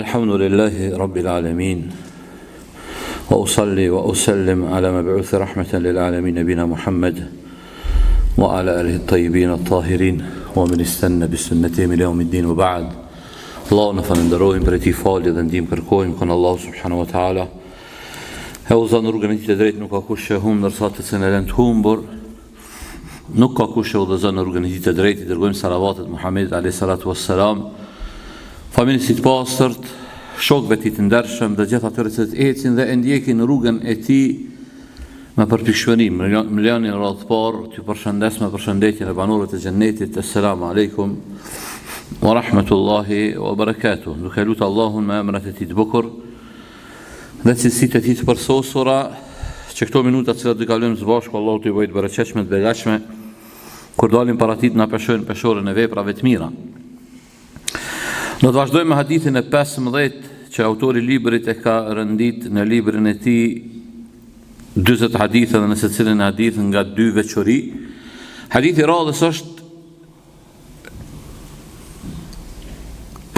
الحمد لله رب العالمين وأصلي وأسلم على مبعوث رحمة للعالمين نبينا محمد وعلى آله الطيبين الطاهرين ومن استنى بسنتهم إلى يوم الدين وبعد Allahun e falënderojmë prej tij falje dhe ndihmë kërkojmë kon Allahu subhanahu wa taala e udhëzon në rrugën e tij të drejtë nuk ka kush e humb ndërsa atë që e lën të humbur Nuk ka kush e udhëzon në rrugën e tij të drejtë, i dërgojmë salavatet Muhammedit alayhi salatu wassalam, familjes së tij të pastërt, shokëve të tij të ndershëm dhe gjithë atyre që ecin dhe e ndjekin rrugën e tij me përpikshmëri. Më lejoni në radhë të parë t'ju përshëndes me përshëndetjen e banorëve të xhennetit. Esselamu alaikum wa rahmetullahi wa barakatuh. Duke lutur Allahun me emrat e tij të bukur, dhe cilësitë e tij të përsosura, që këto minuta të cilat do i kalojmë së bashku, Allahu t'i bëjë të bereqetshme, të begatshme, kur dalim para tij të na peshojnë peshoren e veprave të mira. Do të vazhdojmë me hadithin e 15 që autori i librit e ka rendit në librin e tij 40 hadithe dhe në secilin hadith nga dy veçori. Hadithi i radhës është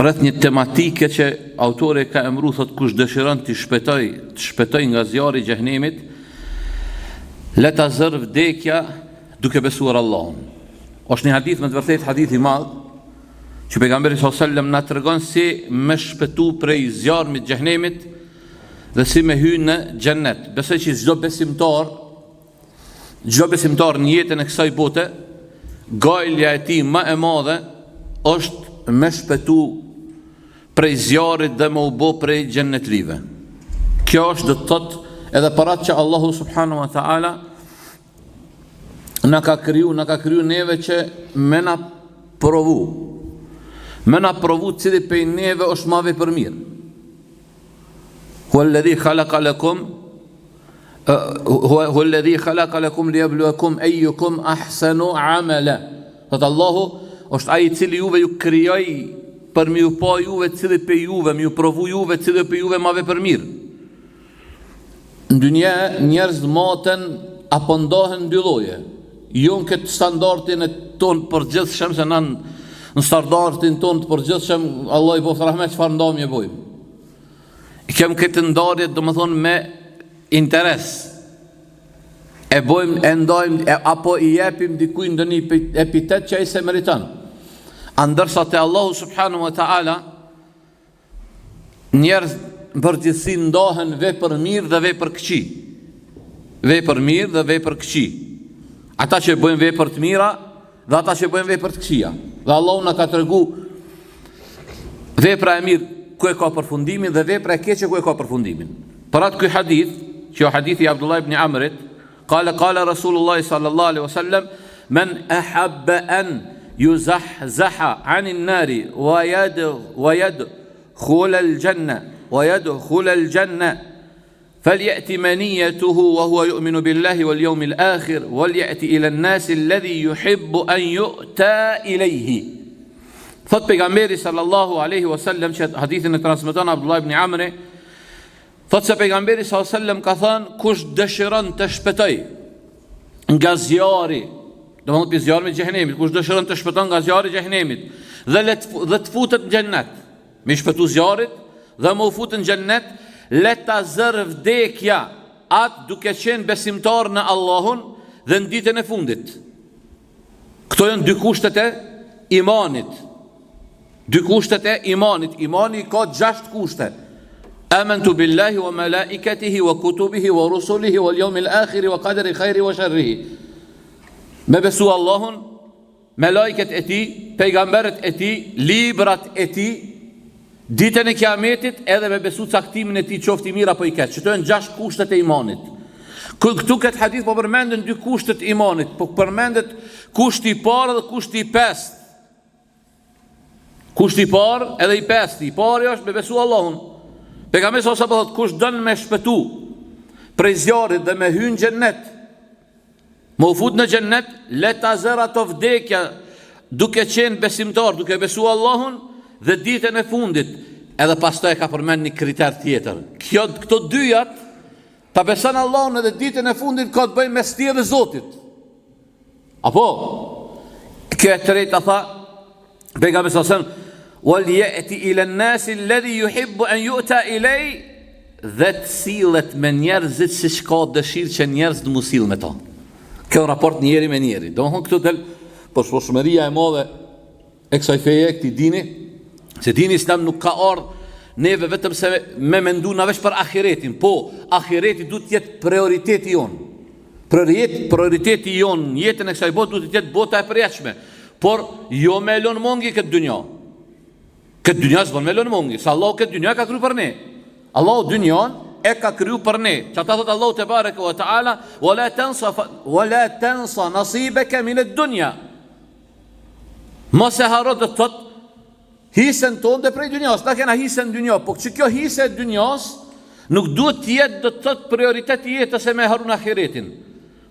rreth një tematike që autori e ka emru thot kush dëshiron të shpëtoj, të shpëtoj nga zjarri i xhehenemit, le ta zërë vdekja duke besuar Allahun. Është një hadith me të vërtetë hadith i madh që pejgamberi sallallahu alajhi wasallam na tregon si me shpëtu prej zjarmit xhehenemit dhe si me hy në xhennet. Besoj që çdo besimtar Çdo besimtar në jetën e kësaj bote, gajlja e tij më e madhe është me shpëtu prej zjarrit dhe me u bo prej xhennetlive. Kjo është do të thotë edhe për atë që Allahu subhanahu wa taala na ka kriju, na ka kriju neve që me na provu. Me na provu cili prej neve është ma vepërmirë. Huwa alladhi khalaqa lakum huwa alladhi khalaqa lakum liyabluwakum ayyukum ahsanu amala. Thot Allahu është ai i cili juve ju krijoi për me ju pa juve cili prej juve, me ju provu juve cili prej juve ma vepërmirë. Në dynja njerëz maten apo ndahen në dy lloje. Jo në këtë standardin e tonë të përgjithshëm se na në standardin tonë të përgjithshëm Allahu i boftë rahmet çfarë ndamje bojmë. E kem këtë ndarje domethonë me interes. E bojmë, e ndajmë, e, apo i jepim dikujt ndonjë epitet që ai s'e meriton. A ndërsa te Allahu subhanahu wa ta'ala, njerëz në përgjithësi ndahen vepërmirë dhe vepërkëqij. Vepërmirë dhe vepërkëqij. Ata që bëjnë vepër të mira dhe ata që bëjnë vepër të këqija. Dhe Allahu na ka tregu vepra e mirë ku e ka përfundimin dhe vepra e keqe ku e ka përfundimin. Për atë ky hadith, që o hadithi i Abdullah ibn Amrit, kale kale Rasulullah sallallahu alaihi wasallam, men ahabba an yuzahzaha anin nari wa yad wa yadkhul al janna wa yadkhul al janna فليأتي منيته وهو يؤمن بالله واليوم الآخر وليأتي إلى الناس الذي يحب أن يؤتى إليه Thot pejgamberi sallallahu alaihi wasallam që hadithin e transmeton Abdullah ibn Amri, thot se pejgamberi sallallahu alaihi wasallam ka thënë kush dëshiron të shpëtoj nga zjarri, domethënë prej zjarmit xhehenemit, kush dëshiron të shpëton nga zjarri i xhehenemit dhe le të, dhe të futet në xhennet, Me i shpëtu zjarrit dhe me u fut në xhennet, le ta zërë vdekja atë duke qenë besimtar në Allahun dhe në ditën e fundit. Këto janë dy kushtet e imanit. Dy kushtet e imanit. Imani ka gjashtë kushte. Amantu billahi wa malaikatihi wa kutubihi wa rusulihi wal yawmil akhir wa qadri khairi wa sharrihi. Me besu Allahun, Melajket e tij, pejgamberët e tij, librat e tij, ditën e Kiametit edhe me besu caktimin e tij qoftë i mirë apo i keq. Qëto janë gjashtë kushtet e imanit. Këtu këtë hadith po përmenden dy kushtet e imanit, po përmendet kushti i parë dhe kushti i pestë. Kushti i parë edhe i pesti. I pari është me besu Allahun. Pejgamberi sa po thotë kush don me shpëtu prej zjarrit dhe me hy në xhennet, Me u fut në xhennet, le ta zërë ato vdekja duke qenë besimtar, duke besu Allahun dhe ditën e fundit. Edhe pastaj e ka përmend një kriter tjetër. Kjo, këto dyjat, ta beson Allahun edhe ditën e fundit ka të bëjë mes teje dhe Zotit. Apo, kjo e treta tha, Pejgamberi sa selam. Wal ya'ti ila an-nas alladhi yuhibbu an yu'ta ilay dhe të sillet me njerëzit siç ka dëshirë që njerëzit m'u sill me ta. Kjo raport njeri me njeri. Domethënë këtu del përsosmëria e madhe e kësaj feje, këtij dini, se dini islam nuk ka ardhë neve vetëm se me mendu na veç për ahiretin, po, ahireti duhet të jetë prioriteti jonë. Prioritet, prioriteti jonë në jetën e kësaj bote duhet të jetë bota e përjetshme, por jo me e lon mongi këtë dynja. Këtë dynja s'bën me lon mongi, se Allahu këtë dynja e ka kriju për ne. Allahu dynjan e ka kriju për ne. Qata thot Allahu tebareke ve teala, "Wa la tansa wa la tansa nasibaka min ad-dunya." Mos e harro do të thot hisen tonde prej dynjas, na kena hisen në dynja, po që kjo hise e dynjas nuk duhet të jetë do të thot prioritet i jetës e me harru ahiretin.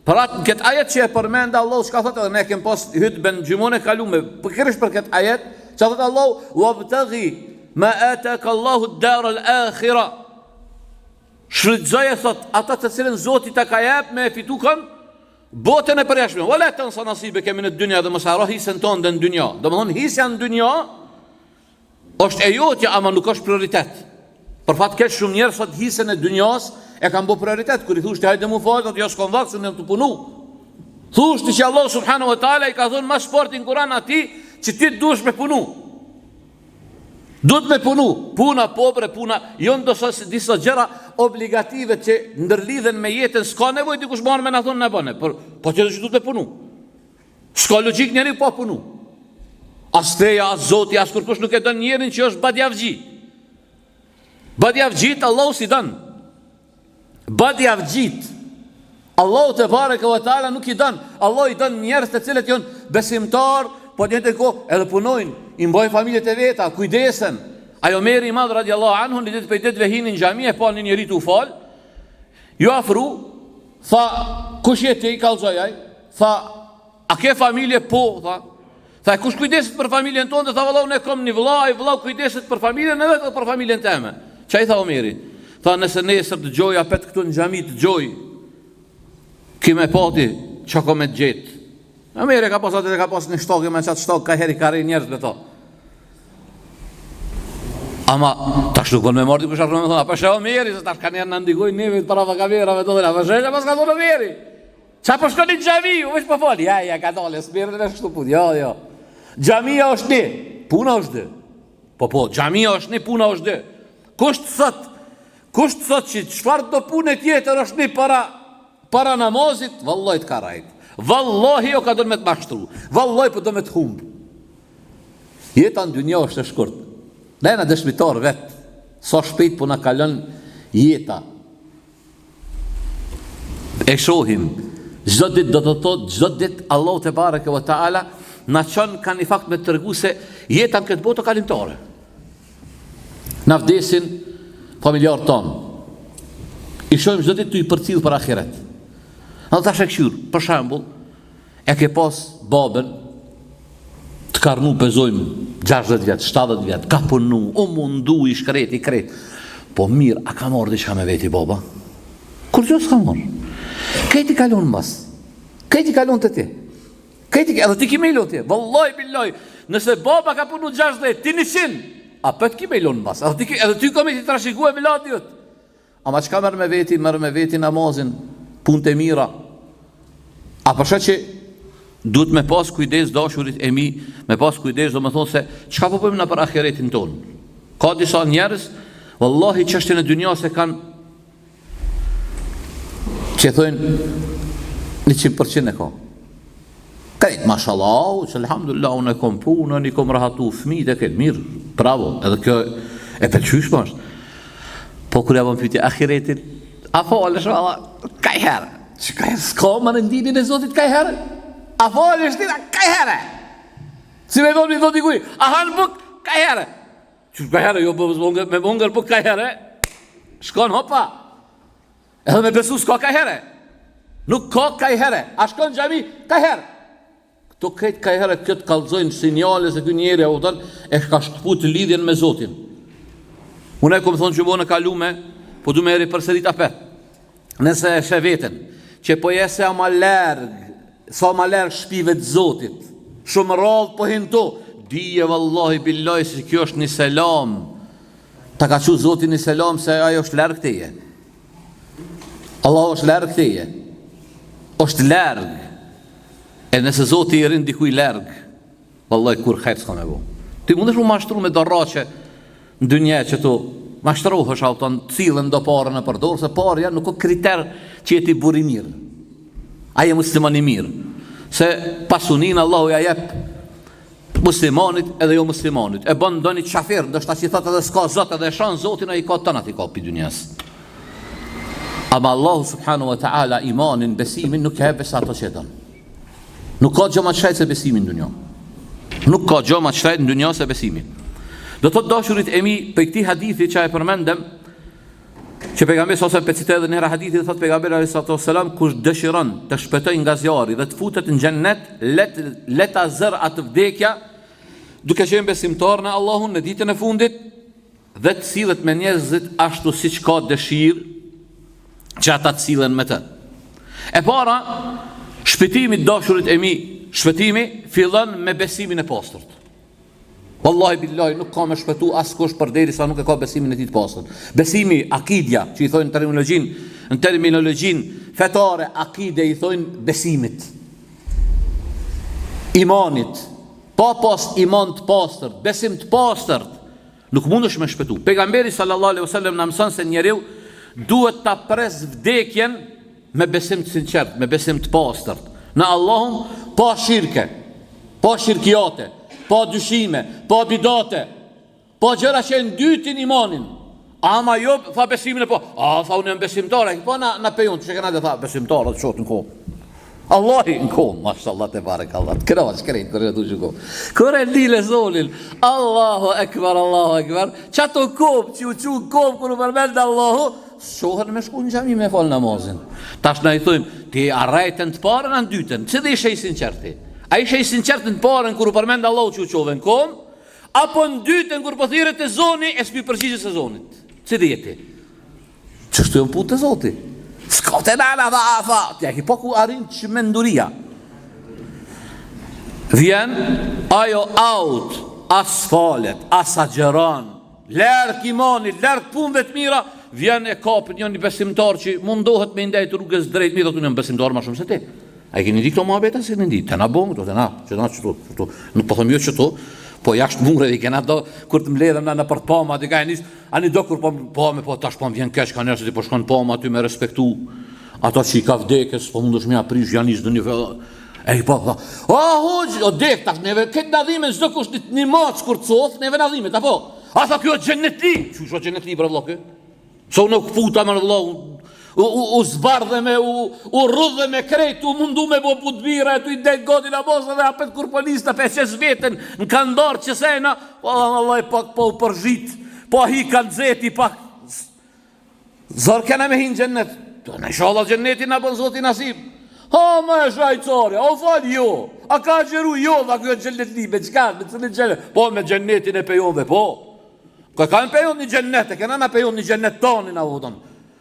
Për atë në këtë ajet që e përmenda Allahu çka thotë edhe ne kem pas hutben xhumon e kalume, pikërisht për këtë ajet, çka thotë Allahu wabtaghi ma ataka Allahu ad-dar al-akhira. Shfrytëzoje thot ata të cilën Zoti ta ka jep me e fitu kon botën e përjetshme. Wala tansa nasibaka min ad-dunya dhe mos harro hisen tënde në dynja. Domthon hisja në dynja Është e jotja, ama nuk është prioritet. Për fat keq shumë njerëz sot hisen e dynjas e kanë bo prioritet. Kur i thush ti hajde mu fal, thotë jo s'kam vakt, unë jam tu punu. Thush ti që Allah subhanahu wa taala i ka thënë ma s'pari n'Kur'an atij që ti duhesh me punu. Duhet me punu, puna pobre, puna jo ndoshta disa gjëra obligative që ndërlidhen me jetën, s'ka nevojë dikush marrë me na thonë na bëne, por po tjetër që duhet me punu. S'ka logjikë njeri pa punu. As feja, as zoti, as kërkush nuk e don njerin që është badjavxhi. Badjavxhit, Allahu s'i don. Badjavxhit, Allahu tebareke ve teala nuk i don. Allahu i don njerëz të cilët janë besimtar, po të njëjtën kohë edhe punojnë, i mbajnë familjet e veta, kujdesen. Ai Omeri i madh radiallahu anhu, një ditë prej ditëve hini në xhami e pa një njeri tu fal, ju afru, tha, kush je ti, i kallzoi ai, Tha, a ke familje? Po, tha. Tha, e kush kujdeset për familjen tonde? Tha, valla, unë e kom një vëlla, ai vëlla kujdeset për familjen e vet dhe për familjen teme. Ça i tha Omeri? Tha, nëse nesër të gjoj apet këtu në xhami të gjoj, ki me pa ti, ça ka me të gjetë. Omeri e ka pas atë e ka pas një shtagë, me qatë shtagë, ka herë i ka rreh njerëz me to. Ama, tash nuk me marrë dikush afro me thonë, a po sheh Omeri, se tash ka njerë në ndikojnë neve të para kamerave, do dhe, a po sheh, që pas ka thonë Omeri. Ça po shkoni në xhami, u veç po fal. Ja, ja, ka dalë, s'merret vesh kështu punë. Jo, jo. Xhamia është një, puna është dy. Po, po, xhamia është një, puna është dy. Kush të thot, kush të thot që çfarë do pune tjetër është një para para namazit, vallahi të ka rrejt. Vallahi o ka don me të mashtru. Vallahi po do me të humb. Jeta në dynja është e shkurt. Ne jena dëshmitar vet. Sa shpejt po na kalon jeta. E shohim, çdo ditë do të thotë, çdo ditë Allahu tebareke ve teala na çon ka një fakt me tregu se jeta në këtë botë kalimtare. Na vdesin familjarët tonë. I shohim çdo ditë tu i përcjell për ahiret. Na tash e kqyr, për shembull, E ke pas babën të ka rrnu pe zojmë 60 vjet, 70 vjet, ka punu, u mundu i shkreti krejt. Po mirë, a ka marrë diçka me veti baba? Kurgjo s'ka marrë. Krejt i ka lon mas. Krejt i ka lon te ti. Krejt i, edhe ti ki me i lon ti. Vallaj, billaj, nëse baba ka punu 60, ti 100, apet ki me i lon mas. Edhe ti, edhe ty ka me t'i trashigu evladi jot. Ama çka merr me veti, merr me veti namazin, punët e mira. A po sheh që duhet me pas kujdes dashurit e mi, me pas kujdes domethonë se çka po bëjmë na për ahiretin tonë. Ka disa njerëz, vallahi çështjen e dynjas e kanë që thonë 100% e ka. Krejt, mashallah, që alhamdulillah, unë e kom punën, i kom rahatu fmijt e krejt, mirë, bravo, edhe kjo e pëlqyshme është. Po kur ja bën pyetje ahiretin, a falesh valla, kajherë, që kajherë, s'ka më në dinin e Zotit kajherë, a falesh ti, kajherë, si me thonë, mi thonë dikuj, a han buk, kajherë, që kajherë, jo, po, me hongër buk kajherë, shkon hopa, Edhe me besu s'ka kajherë. Nuk ka kajherë. A shkon xhami kajherë. Këto krejt kajherë kjo të kallzojnë sinjale se ky njeri a kupton e ka shkëput lidhjen me Zotin. Unë e kom thonë xhumon e kalume, po du me e ripërsërit apet. Nëse e sheh veten, që po je sa ma larg, sa ma larg shpive të Zotit, shumë rrallë po hin tu. Dije vallahi billahi se kjo është një selam. Ta ka çu Zoti një selam se ajo është larg teje. Allahu është larg teje. Është larg. E nëse Zoti i rrin dikuj larg, vallahi kurrë hajr s'ka me bo. Ti mundesh mu mashtru me do rraqe në dynja që tu mashtrohesh a kupton, sillen do pare nëpër dorë, se parja nuk o kriter që je ti burrë i mirë. A je musliman i mirë. Se pasuninë Allahu ja jep muslimanit edhe jo muslimanit. E bën ndonjë qafir, ndoshta që i thotë edhe s'ka Zot edhe e shan Zotin, ai ka tënat i ka pi dynjas. Ama Allahu subhanahu wa ta'ala imanin, besimin nuk e jep veç ato që e don. Nuk ka gjë më të shtrejtë se besimi në dynja. Nuk ka gjë më të shtrejtë në dynja se besimi. Do të thotë dashurit e mi prej këtij hadithi që e përmendëm, Që pejgamberi sa po e citoj edhe një herë hadithin thotë pejgamberi alayhi salatu wasalam kush dëshiron të shpëtojë nga zjarri dhe të futet në xhennet le le ta zër atë vdekja duke qenë besimtar në Allahun në ditën e fundit dhe të sillet me njerëzit ashtu siç ka dëshirë që ata të sillen me të. E para, shpëtimi dashurit e mi, shpëtimi fillon me besimin e pastërt. Wallahi billahi nuk ka me shpëtu askush përderisa nuk e ka besimin e tij të pastër. Besimi, akidja, që i thonë terminologjinë, në terminologjinë fetare, akide i thonë besimit. Imanit. Pa pas iman të pastër, besim të pastër, nuk mundesh me shpëtu. Pejgamberi sallallahu alaihi wasallam na mëson se njeriu duhet ta pres vdekjen me besim të sinqert, me besim të pastërt, në Allahun, pa shirke, pa shirkiate, pa dyshime, pa bidate, pa gjëra që e ndytin imanin. Ama jo, tha besimin e po, a, tha unë jam besimtar, e po na, na pejun, që kena dhe tha, besimtar, dhe qotë në kohë. Allahi në kohë, mashallah tebarekallah, të kënaq krejt, kur e du që kohë. Kur e lile zonin, Allahu ekber, Allahu ekber, qato kohë që u çu n'komë, kur u përmend Allahu, S'çohen me shku në xhami me fal namazin. Tash na i thojmë, ti a rrejte në të parën a në dytën? Cili ishe i sinqertë ti? A ishe i sinqertë në të parën kur u përmend Allahu që u çove në kom? Apo në dytën kur po thirret ezoni e s'pi përgjigjesh ezonit? Cili je ti? Qështu janë punët e Zoti? S'ka të nana dha tha. Ti a ki pa ku arrin çmenduria. Vjen ajo out, as falet, as agjëron, Larg imanit, larg punëve të mira, vjen e kap një një besimtar që mundohet me ndejt rrugës drejt, mi thotë unë jam besimtar më shumë se ti. A i keni di këto muhabete, s'e keni di? Te na bon këto, te na, që na qëtu, qëtu. Nuk po them jo qëtu, po jashtë mureve i kena do kur të mbledhem na nëpër pama aty ka e nis, ani do kur po po me po tash po më vjen keq ka njerëz që po shkon pama aty me respektu ato që i ka vdekë, s'po mundesh me ja prish, ja nis ndonjë E i po, po, o, hoxhë, o dek, tash neve, këtë na dhimet, çdo kush një, një macë kur të cof, neve na dhimet, apo? A tha kjo xhenetli, qysh o xhenetli, bre vlla, ky? Se unë nuk puta me vlla, u, u, u zbardhe me, u, u rrudhe me krejt, u mundu me bo putbira, e tu i dek gati namaz, edhe apet kur po nis të peqes veten, në kandar që sena, po, Allah, pak po u përzhit, po hi ka nxehti pak, Zor kena me hi në xhennet. Do në inshallah xhennetin na bën Zoti nasib. Ha më e shajcore, o fal jo. A ka agjëru jo, dha kjo xhennetli me çka, me cilin xhennet? Po me xhennetin e pejonve, po. Ka kanë pejon një xhennet, e kena na pejon një xhennet tonin a kupton.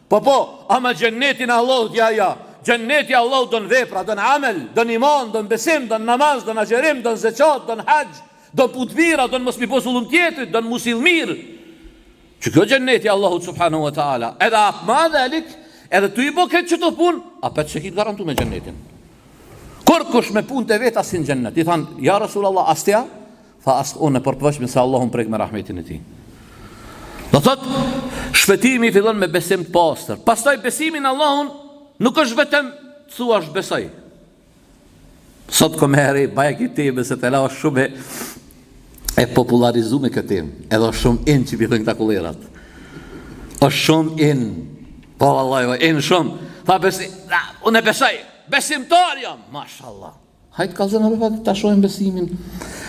Po po, ama xhennetin e Allahut ja ja. Xhenneti i Allahut don vepra, don amel, don iman, don besim, don namaz, don agjërim, don zeqat, don haxh, don punë të mira, don mos mi bo zullum tjetrit, don mu sill mirë. Që kjo xhenneti i Allahut subhanahu wa ta'ala, edhe ap ma dhelik, edhe tu i bo këtë qëto punë, apet s'e ki të garantu me xhennetin. Kurkush me punë të veta s'hin xhennet. I thanë, ja Rasul Allah, as ti a? Tha, as unë përveç nëse Allahu më prek me rahmetin e tij. Do thot, shpëtimi fillon me besim të pastër. Pastaj besimi në Allahun nuk është vetëm të thuash besoj. Sot kom herë baja këtë temë se te na është shumë e, e popularizume këtë temë. Edhe është shumë in që pi thonë këta kullerat. Është shumë in. Po vallahi, po, in shumë. Tha besi, na, unë e besoj, besimtar jam, mashallah. Hajt kallzona be pak ta shohim besimin.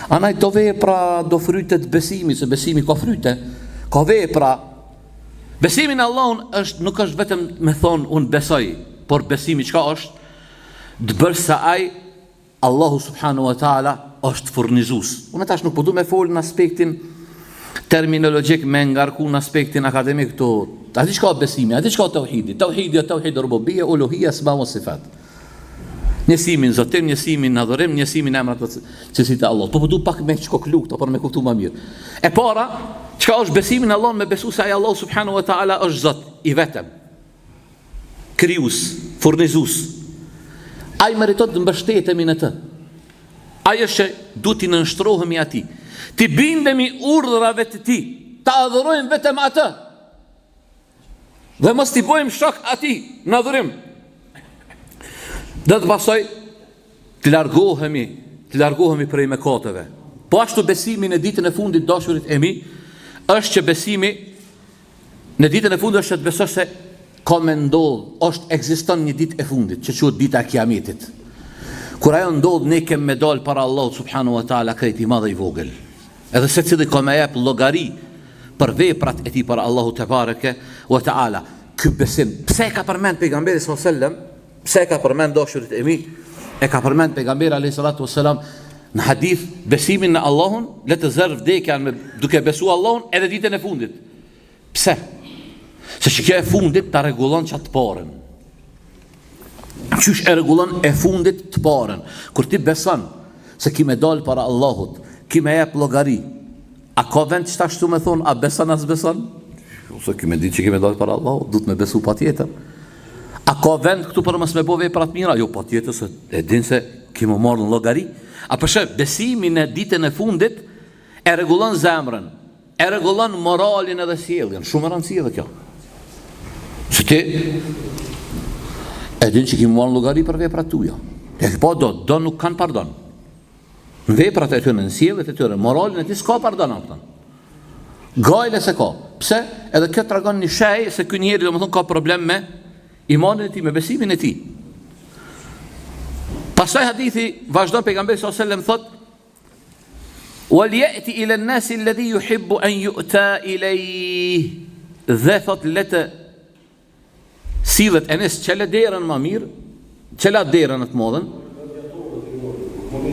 Anaj do vepra, do fryte të besimit, se besimi ka fryte, ka vepra. Besimi në Allahun është nuk është vetëm me thonë unë besoj, por besimi çka është? Të bësh se ai Allahu subhanahu wa taala është furnizues. Unë tash nuk po du me fol në aspektin terminologjik me ngarku në aspektin akademik këtu. A di çka besimi, a di çka tauhidi? Tauhidi është tauhid rububia, uluhia, esma wa sifat. Njësimin n'zotim, njësimin në adhurim, njësimin në emrat dhe cilësitë e Allahut. Po po du pak me shkoklu këto për me kuptu më mirë. E para, çka është besimi në Allah, me besu se ai Allah subhanahu wa taala është Zot i vetëm. Krijues, furnizues. Ai meriton të mbështetemi në të. Ai është që duhet t'i nënshtrohemi atij. T'i bindemi urdhrave të tij, ta adhurojmë vetëm atë. Dhe mos t'i bëjmë shok atij në adhurim. Dhe të pastaj të largohemi, të largohemi prej mëkateve. Po ashtu besimi në ditën e fundit dashurit e mi, është që besimi në ditën e fundit është që të besosh se ka me ndodh, është ekziston një ditë e fundit, që quhet dita e Kiametit. Kur ajo ndodh, ne kem me dal para Allahut subhanahu wa taala krejt i madh e i vogël. Edhe secili ka me jep llogari për veprat e tij para Allahut tebareke ve teala. Ky besim, pse e ka përmend pejgamberi sallallahu alajhi wasallam? Pse e ka përmend dashurit e mi? E ka përmend pejgamberi alayhi salatu wasalam në hadith besimin në Allahun, le të zërë vdekja me duke besu Allahun edhe ditën e fundit. Pse? Se që kjo e fundit ta rregullon qat të parën. Qysh e rregullon e fundit të parën? Kur ti beson se ki me dalë para Allahut, ki me jep llogari, a ka vend që tash me thonë, a beson a s'beson? Ose ki me ditë që ki me dalë para Allahut, duhet me besu patjetër. A ka vend këtu për mos me bo vepra të mira? Jo, patjetër se e din se ki me marrë në llogari. A po sheh, besimi në ditën e fundit e rregullon zemrën, E rregullon moralin edhe sjelljen, shumë e rëndësi edhe kjo. Se ti e din që ki me marrë llogari për veprat tuja. E po do, do nuk kanë pardon. Në veprat e tyre, në sjelljet e tyre, moralin e tij s'ka pardon, a kupton. Gajle s'e ka. Pse? Edhe kjo tregon një shenjë se ky njeri domethënë ka problem me imanin e tij, me besimin e tij. Pastaj hadithi vazhdon pejgamberi sallallahu alajhi wasallam thotë Wal ya'ti ila an-nasi alladhi yuhibbu an yu'ta ilayh. Dhe thot le të sillet e nes çele derën më mirë, çela derën atë modën.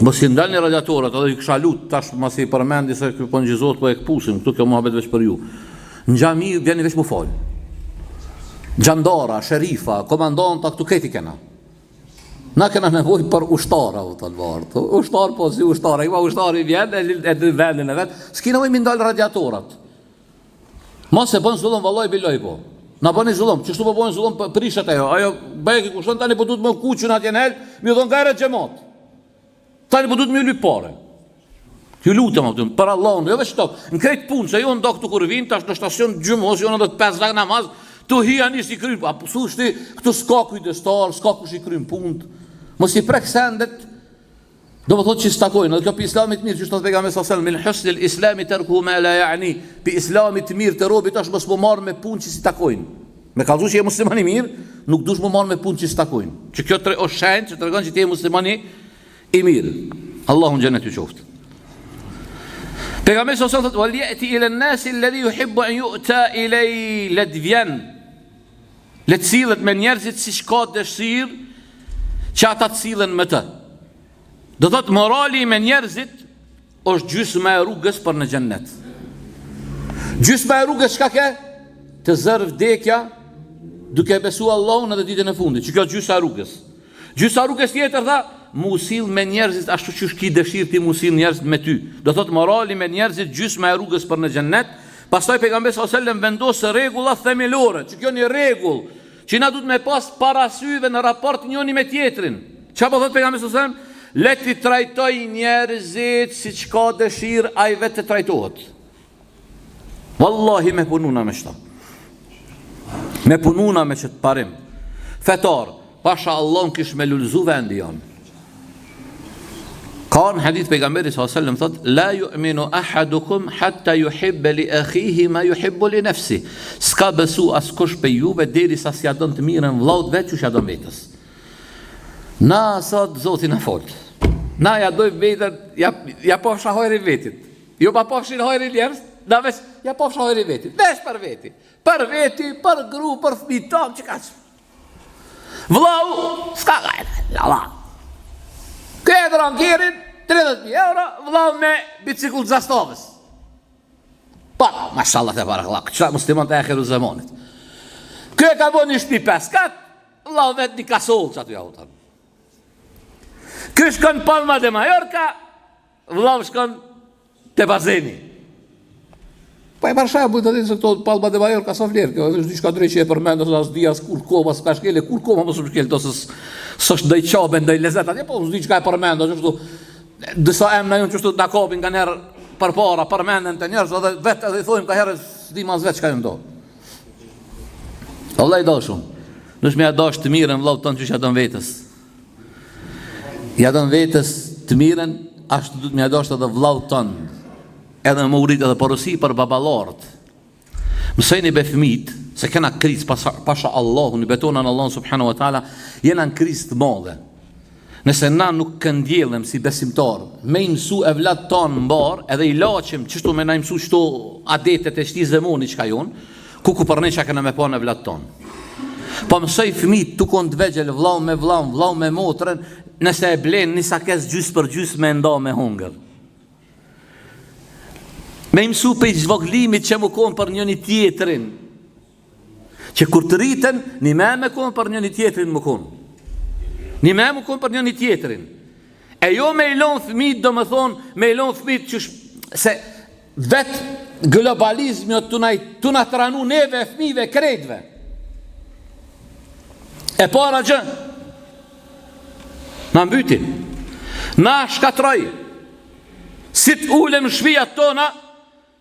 Mos i ndalni radiatorët, edhe ju kisha lut tash mos i përmendi se ky po ngjizot po e kpusim, këtu kjo muhabet veç për ju. Në xhami vjeni veç mu fal. Xhandara, sherifa, komandanta këtu krejt i kena. Na kena nevojë për ushtarë, u thonë vart. Ushtar po si ushtar, ai ushtari vjen e e di vendin e vet. S'ki nevojë mi ndal radiatorat. Mos e bën zullum vallai biloj po. Na bëni zullum, qështu po bëjnë zullum prishet ajo. Ajo bëj kushton tani po duhet më kuqën atje në hel, mi dhon gajret xhemat. Tani po duhet me lyp pare. Ju lutem atë, për Allahun, jo veç këto. Në krejt punë, se jo ndo këtu kur vin tash në stacion gjymos, jo në të pesë vakt namaz, tu hi ani si kryn, a po ti, këtu s'ka kujdestar, s'ka kush i kryn punët. Mos i prek sendet. Do të thotë që s'takojnë, edhe kjo pi islamit mirë, që thotë pejgamberi sallallahu alajhi wasallam, min husnil islami terku ma la ya'ni, pi islamit të mirë të robit është mos mu marr me punë që s'i takojnë. Me kallzu që je musliman i mirë, nuk dush mu marr me punë që s'takojnë. Që kjo tre është shenjë që tregon që ti je musliman i mirë. Allahu në xhenet ju qoftë. Pejgamberi sallallahu alajhi wasallam thotë: "Wal ya'ti ila an-nasi alladhi yuhibbu an yu'ta ilay le të vjen le të sillet me njerëzit siç ka dëshirë që ata të sillen me të." Do thotë morali me njerëzit është gjysma e rrugës për në xhennet. Gjysma e rrugës çka ke? Të zërë vdekja duke besu Allahun edhe ditën e fundit. Që kjo gjysma e rrugës. Gjysma e rrugës tjetër tha, mu sill me njerëzit ashtu qysh ki dëshirë ti mu sill njerëzit me ty. Do thot morali me njerëzit gjysma e rrugës për në xhennet. Pastaj pejgamberi sallallahu alajhi wasallam vendos rregulla themelore, që kjo një rregull Që na duhet me pas para syve në raport njëni me tjetrin. Çka po thotë pejgamberi sallallahu alajhi wasallam? Le t'i trajtoj njerëzit siç ka dëshirë ai vetë të trajtohet. Wallahi me punu na me qëta. Me punu na me qëtë parim. Fetar, pasha Allahun kish me lulëzu vendi jonë. Ka në hadith pejgamberi sallallahu alajhi wasallam thot la yu'minu ahadukum hatta yuhibba li akhihi ma yuhibbu li nafsi. S'ka besu askush prej juve derisa s'ja don të mirën vëllaut vet qysh ja don vetes. Na sot Zoti na fol. Na ja dojmë veten, ja ja pofsha hajrin vetit. Jo pa pofshin hajrin njerëz, na veç ja pofsha hajrin vetit. Veç për veti. Për veti, për gru, për fëmijë tonë, që kaq. Vllau, s'ka gajle, la la. Ky e drankerin, 30.000 euro, vllau me bicikl të zastavës. Pa, mashallah tebarekallah, këta musliman të ahiru zemanit. Ky e ka bo një shpi 5 kat, vllau vetë një kasollë që aty ja u. Ky shkon Palma de Mallorca, vllau shkon te bazeni. Po e për shembull të dinë se këto Palma de Mallorca sa vlerë, kjo është diçka drejt që e përmend ose as di as kur koma s'ka shkelë, kur koma mos më shkel ose s'është ndaj qabe, ndaj lezet atje, po s'di çka e përmend ose kështu. Disa emra janë qështu na kapin nganjëherë përpara, përmenden te njerëz edhe vetë edhe i thojmë kaherë s'di mas vetë çka janë do. Vëlla i dashur. Dush me ja dash të mirën vëllaut tënd qysh ja don vetes. Ja don vetes të mirën, ashtu duhet me ja dash edhe vëllaut tënd. Edhe me urit edhe porosi për baballarët. Mësojni be fëmijët se kena krizë pasha, pasha Allahun, i betohna në Allahun subhanahu wa taala, jena në krizë të madhe. Nëse na nuk këndjellem si besimtar, me i mësu evladt tanë mbarë, edhe i laçim qështu me na i mësu qëto adetet e qëtij zemoni çka jonë, kuku për ne çka kena me pa në evladt tanë. Po mësoj fëmijët tu konë të vegjël, vllau me vllaun, vllau me motrën, nëse e blen një sakez gjysë për gjysë me nda me hongër. Me i mësu prej zvoglimit që mu konë për njëni tjetrin, Që kur të rriten, një me me konë për njëni tjetrin më konë. Një me më konë për njëni tjetrin. E jo me i lonë fëmijët, domethonë, me i lonë fëmijët që se vetë globalizmi o tu na, tu na tranu neve e fëmijëve krejtve. E para gjë, na mbyti, na shkatroi, si të ulem në shpijat tona,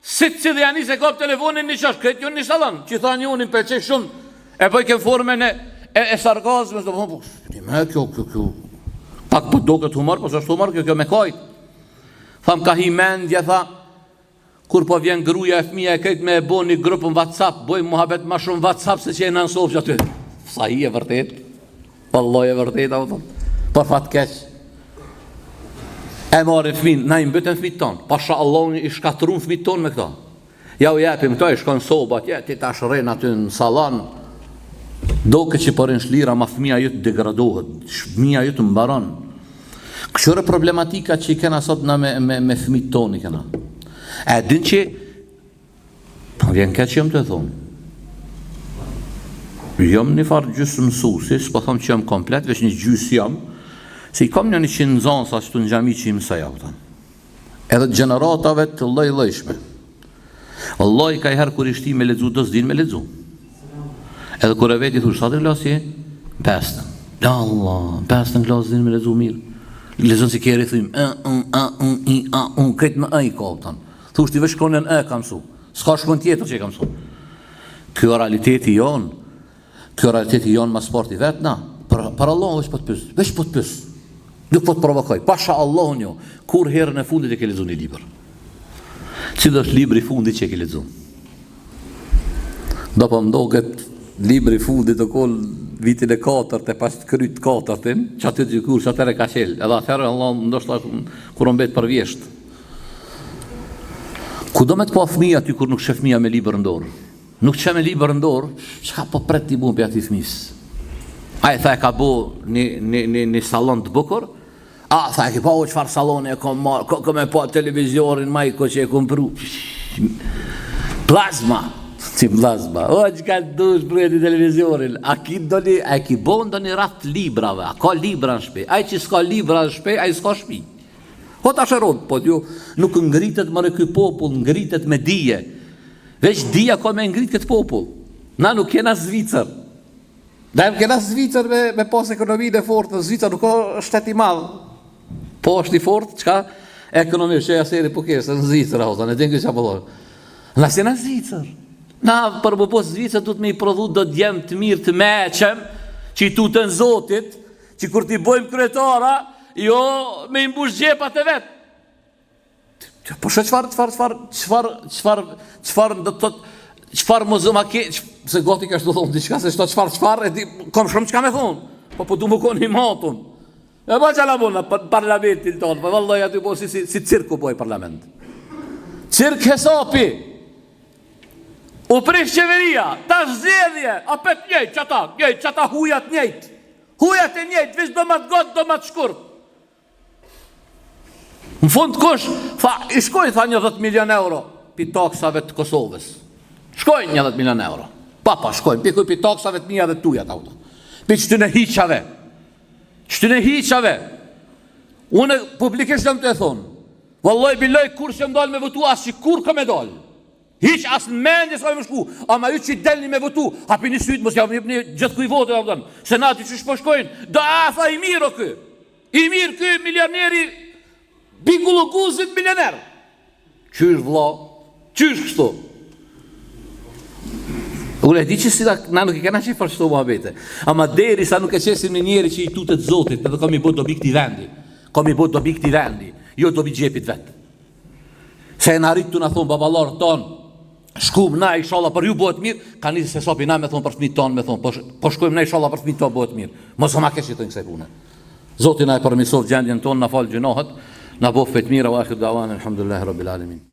Secili ja nis e kap telefonin një qosh, krejt jonë një sallon, që tha një unë, më pëlqej shumë, e bëj në formën e, e, e sarkazmës, do po, po, me kjo, kjo, kjo, pak po doket humor, po s'është humor, kjo, kjo me kajt. Tha më ka hi mendja, tha, kur po vjen gruja e fëmija e krejt me e bo një grup në WhatsApp, bojmë muhabet ma shumë WhatsApp se që e në nësovë që aty. Sa i e vërtet, Vallahi e vërtet, a kupton. Për fat keq. E marrin fëmijën, na i mbytëm fëmijët tonë. Pasha Allahun i shkatërrum fëmijët tonë me këto. Ja u jepim këto, i shkon soba atje, ti tash rrin aty në sallon. Doke që po rrin shlira, ma fëmija jot degradohet, fëmija jot mbaron. Këqyre problematika që i kena sot na me, me, me fëmijët tonë i kena. E din që Po vjen keq që jam tu e thonë. Jam një farë gjysë mësusi, s'po thom që jam komplet, veç një gjysë jam, se i kam një 100 nxansa qëtu në xhami që i mësoj, a kupton. Edhe të gjeneratave të lloj-llojshme. Vallahi ka herë kur i shti me lexu, do s'din me lexu. Edhe kur e vet i thush, sa të klasë je? Pestën. La Allah, pestën klasë s'din me lexu mirë. Lexon si kerri thym, e, u, a, u, i, a, u, krejt me ë i ka, kupton. Thush ti veç shkronjën E ka mësu. S'ka shkronjë tjetër që e ka mësu. Kjo realiteti jonë, kjo realiteti jonë ma s'pari vetë na, për, për Allahun veç po të pys, veç po të pys. Nuk po të provokoj, pasha Allahun jo, kur herën e fundit e ke lexu një libër. Cili është libri i fundit që e ke lexu? Do po më doket libri i fundit të kol vitin e katërt e pas të kryt të katërtin, që aty dikur që atëherë ka qelë, edhe atëherë Allah ndoshta kur mbet për vjesht. Ku do me të pa fëmija ty kur nuk sheh fëmija me libër në dorë? Nuk sheh me libër në dorë, çka po pret ti bun prej atij fëmisë? Ai tha e ka bo një, një, një, një salon të bukur, a tha e ki pa o çfarë saloni e kom marrë, ko, ko me pa televizorin majko që e kom pru. Plazma, si plazma, o çka dush bre ti televizorin, a ki ndonjë, a ki bo ndonjë raft librave, a ka libra në shpi, ai që s'ka libra në shpi, ai s'ka shpi. Po tash e rrot, po ju nuk ngritet more ky popull, ngritet me dije. Veç dija ka me ngrit këtë popull. Na nuk jena Zvicër. Na nuk jena Zvicër me, me pas ekonominë e fortë, në Zvicër nuk ka shtet i madh. Po është i fortë, çka? Ekonomisht, që jaseri po kështë, në Zvicër, a ozan, e din këtë që po thonë. Na s'jena Zvicër. Na për me bo Zvicër duhet me i prodhu do djem të mirë të meçëm, që i tuten Zotit, Që kur t'i bojmë kryetara, jo me i mbush xhepat e vet. Po shë çfarë çfarë çfarë çfarë çfarë çfarë do të thotë çfarë mos ma ke se gati ka të thonë diçka se çto çfarë çfarë e di kam shumë çka me thon. Po po du me kon i matun. E ba çala bona për parlamentin tonë, po vallahi aty po si si si cirku po i parlament. Cirk hesapi. U prish qeveria, tash zgjedhje, apet njëjtë qata, njëjtë qata hujat njëjtë. Hujat e njëjtë, veç do ma të gatë, do ma të shkurt. Në fund kush, tha, i shkoj, tha një 10 milion euro, pi taksave të Kosovës. Shkoj një 10 milion euro. Pa, pa, shkoj, pi kuj pi taksave të mija dhe tuja, ta, pi qëtyne hiqave. Qëtyne hiqave. Unë publikisht jam tu e thonë. Vallaj bilaj kurrë s'jam dalë me votu as që kurrë kam me dalë. Hiç as në mendje s'ka me shku. Ama ju që delni me votu, hapini sytë mos ja jepni gjithkuj votën, a kupton. Se na aty qysh po shkojnë, do a tha i mirë o ky. I mirë ky milioneri Bigulloguzit milioner. Qysh vlla? Qysh kështu? Unë e di që si na nuk i kena qejf për qëto muhabete. Ama deri sa nuk e qesim një njeri që i tutet Zotit, edhe ka mi bo dobi këtij vendi. Ka mi bo dobi këtij vendi, jo dobi xhepit vet. Se e na rritë tu na thonë baballarët tonë, shkum na ishalla për ju bëhet mirë, ka nisë hesapi na me thonë për fëmijët tonë, me thonë, po, po shkojmë na ishalla për fëmijët tonë bëhet mirë. Mos ma keq i thonë kësaj pune. Zoti na e përmirësoftë gjendjen tonë, na fal gjynahet, na bëftë të mira, wa akhiru da'wana alhamdulillahi rabbil alamin.